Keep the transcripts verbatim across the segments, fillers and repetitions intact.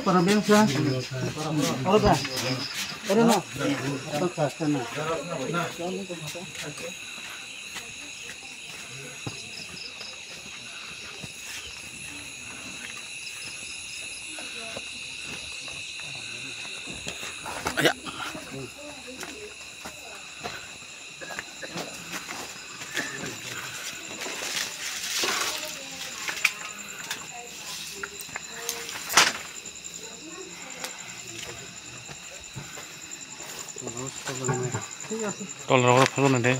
Para bengsa. Ora. Ora na. Tolrok phano de.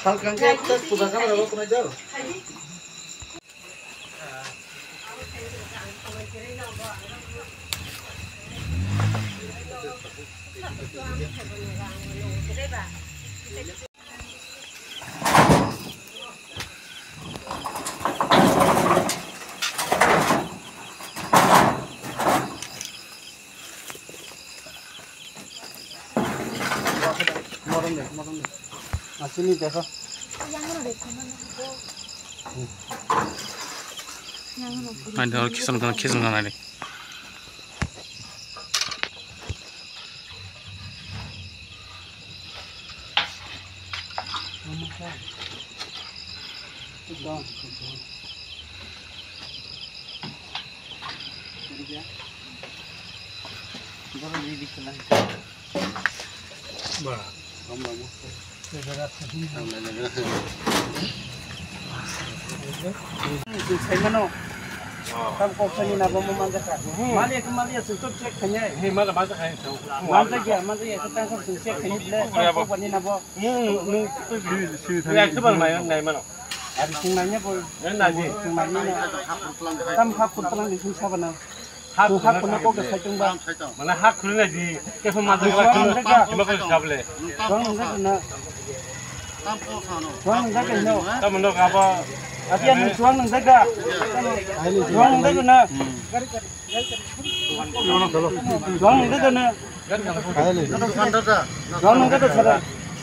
Halkang ke tak puja kamera lo kunai jal. Morom de, morom de. Asini dekho. Ani oro kisan kana kisan kana ni. Saimano. Tam kok sani na bo mo manjak ka. Mali ek mali asuk to check khanya. He mala manjak hai to. Manjak ya, manjak ya, tang kok sung check khanya le. Tam kok bani na bo. Nung, nung, nung, ya, coba main, main mana? Ari sung nanya bo. Ya, nanya. Sung nanya na. Tam hap kurtlang di sung sabana. Hap kurtlang kok ke saitung ba. Mana hak khulina di, ke phone ma jagla khulina, ma ko sable. Chuang nung jagla na. Chuang nung jagla no. Tam no ka ba. Ati ani chuang nung jagla. Chuang nung jagla na. Chuang nung jagla na. Chuang nung jagla sara.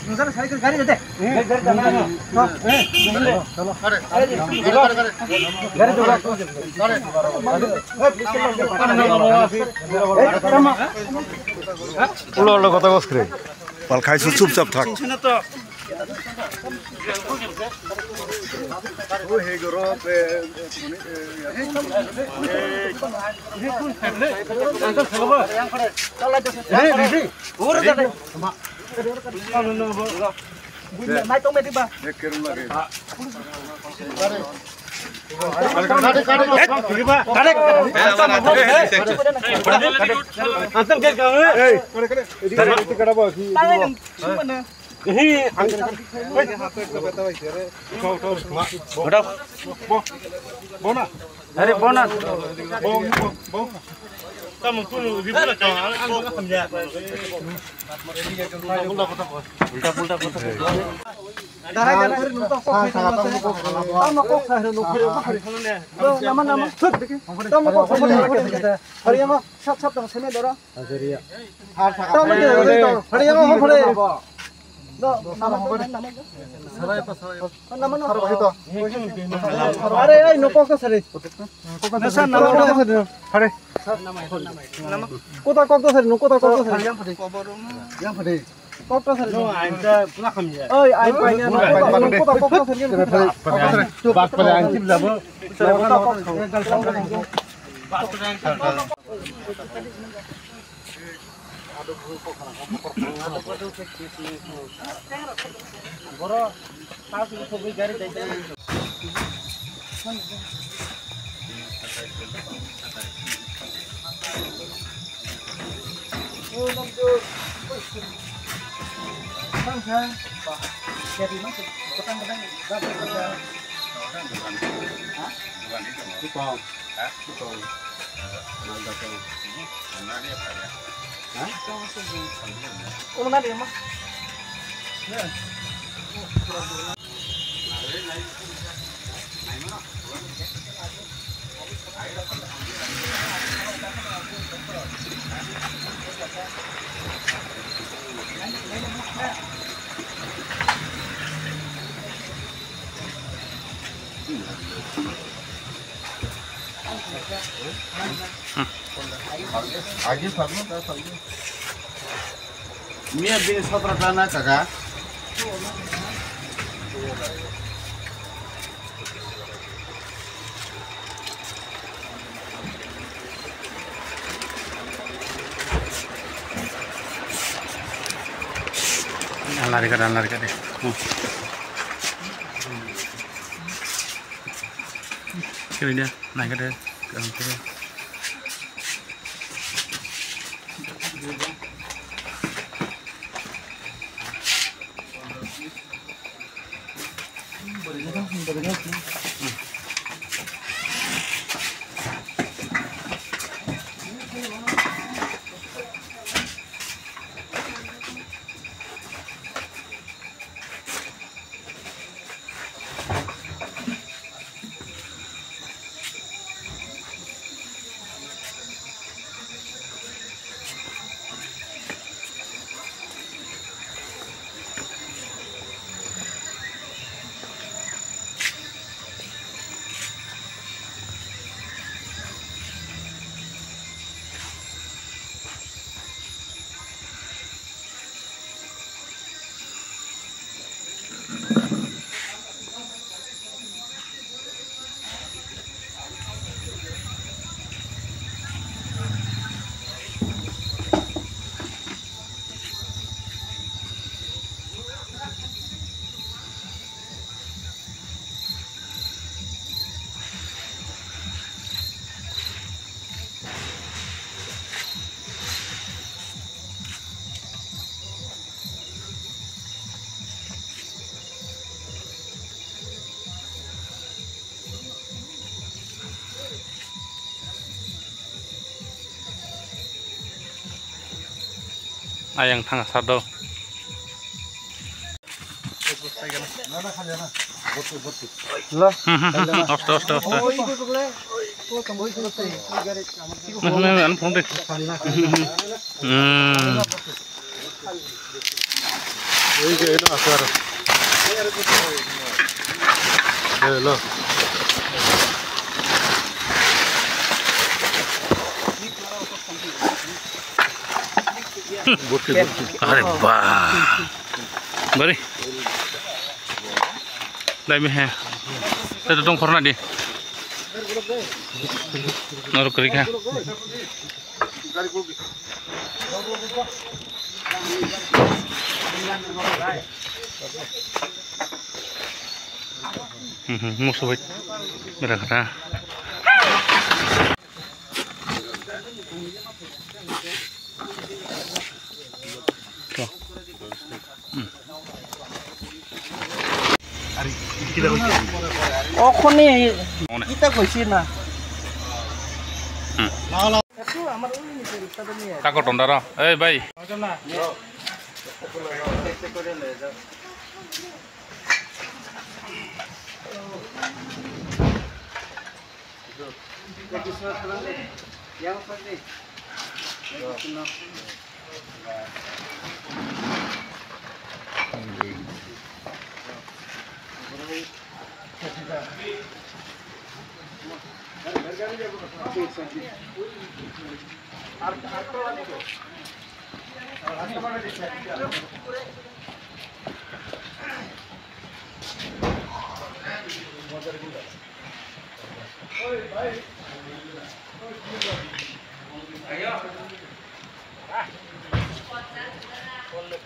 Nung jagla sara gari de. Gari de na. Gari de. Ulo ulo kotha kos kre. Pal khai su chup chap thak. Are bona. Ulta, ulta, ulta. Tamo kok sa hero no kore ko hari. Nama, nama thut dikhe. Tamo kok sa hero no kore. Hari ama sap sap dong sene doro. Tamo ke hari ama ho phare. Do nama nama. Are ai no kok sa re. Nasa nama. Hare. Kota kok to sari, no kota kok to sari. Yang phadi. Yang phadi. Kok to sari. No, ain ta pura kham ya. Oi, ain pai na. Kota kok to sari. Bak pada ain tip labo. Kota kok. Miya bini sotra ta na kaka. Lari ka, lari ka de. Hmm. Kiri dia, naik ka de. Ayang thang sado. Lo. Hmm, hmm, hmm, hmm. Osto, osto, osto. Nah, nah, nah, phone deh. Hmm. Oi, oi, oi, asar. Hello. Are ba. Bari. Dai me he. Tadi dong corona di. Norok kiri kha. Hmm, hmm, musuh baik. Merah kata. Okhoni kita goisi na. Hmm. Kako tondaro. Ei, bai.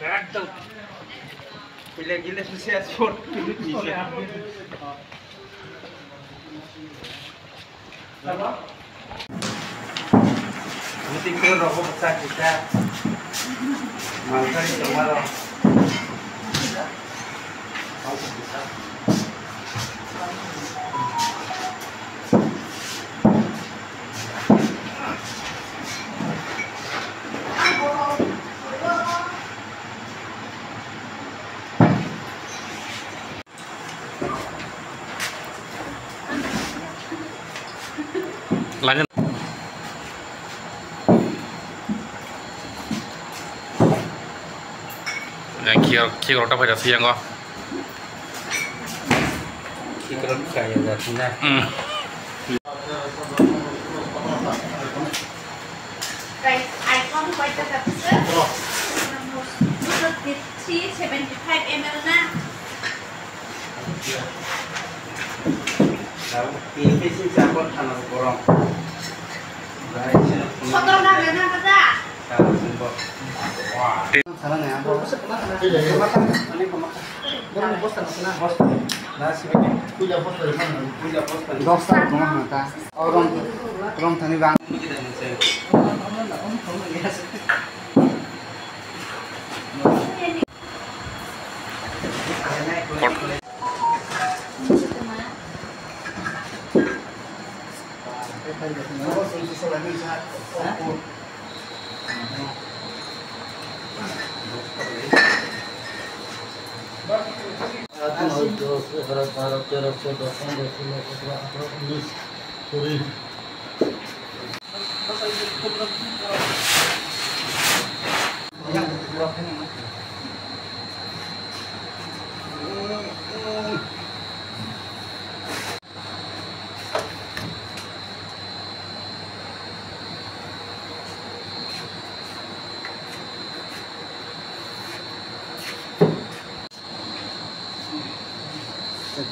Ekdom. Gile gile sisi aswk. Meeting ko rogo bwsa kita. Mangkari tomaro. Lainai. Yang kiyor, kiyor ta paida siyango. Kiyor kaya da sina. Hmm. Guys, iPhone koi ta ta pisa? Three seventy five M L na. Kotor na gana gada. Dosta rok tongma hwnka. O rong, rong thani bang.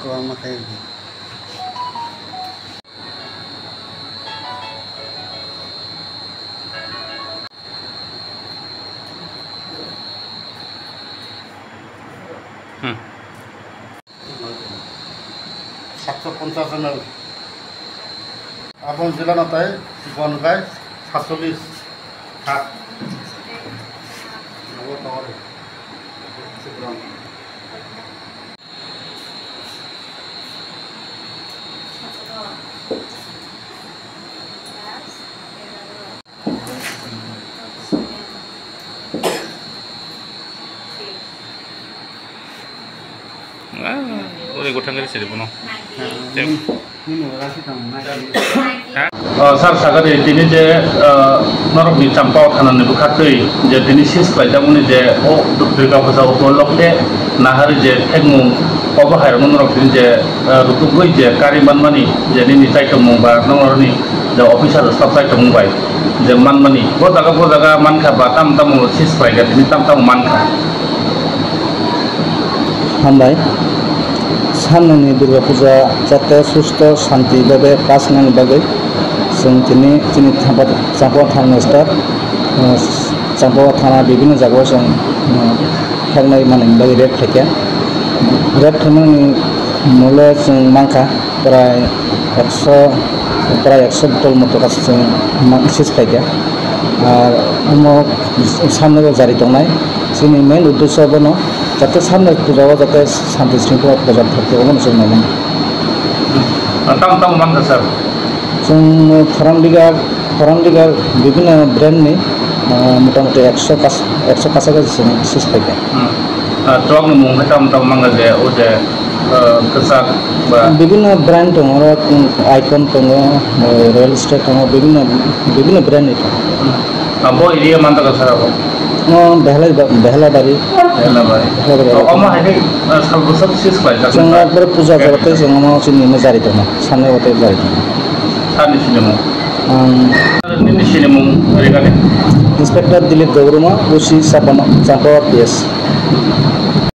Kwbangma khe. Hmm. Saatso ponchas M L. Aboni jila no tai bon gai satchollis. Sak. Abo tawari. Ah, ore gotha gari siri bono. Tem. Nini, nini ora si tong nai. Ha? Oh, sir, sagadi tini je, eh, norokni Champao thanani bwkhaktwi je tini seize khlaijakmani je o Durga Puja upolokhe nahari je thekmung obo hairokno norok tini je, eh, rutugwi je kari manmani je nini chaitokmung ba norokni je officer rok sab chaitokmung bai je manmani bo jaga bo jaga mankha ba tamo tamo seize khlaikha tini tamo tamo mankha. Hambai. Samnani Durga Puja jate susto shanti bhabe pass wngnani bagwi chwng tini chini Champao, Champao thana ni staff, uh, Champao thana bibhinno jagao chwng, uh, pheknai manwi bagwi raid khlaikha. Raid khlaimani mole chwng mankha prai ekso, prai ekso botol moto kaisa chwng ma-, seize khlaikha. Ar omo samnebo jari tongnai. Chini main uddesho bono, jate samne puja o jate shanti shringkhola bojai thokhe, obono chwng nai mano. Tamo tamo mankha, sir? Chwng phoran biga, phoran biga bibhinno brand ni, ah, motamoti ekso kas-, ekso kacha kachi chwng seize khlaikha. Hmm. Ah, chwlokni mung hai tamo tamo mankha je, o je, ah, kwchak ba? Bibhinno brand tongo, oro, um, Icon tongo, eh, Royal Star tongo, bibhinno, bibhinno brand ni tongo. Hmm. Ah, bo area man jaga sara bo? No, Behela, Behela Bari. Behela Bari. Behela Bari. Oh, omo hai khe, ah, sal bwswk seize khlaijak. Chwng ekbare puja jora tei chwng omo chini imo jari tongo. Samne o tei jari tongo. Sani sinimung? Ang nini sinimung regarding? Inspector Dilip Debbarma, O C Chapano, Champao P S.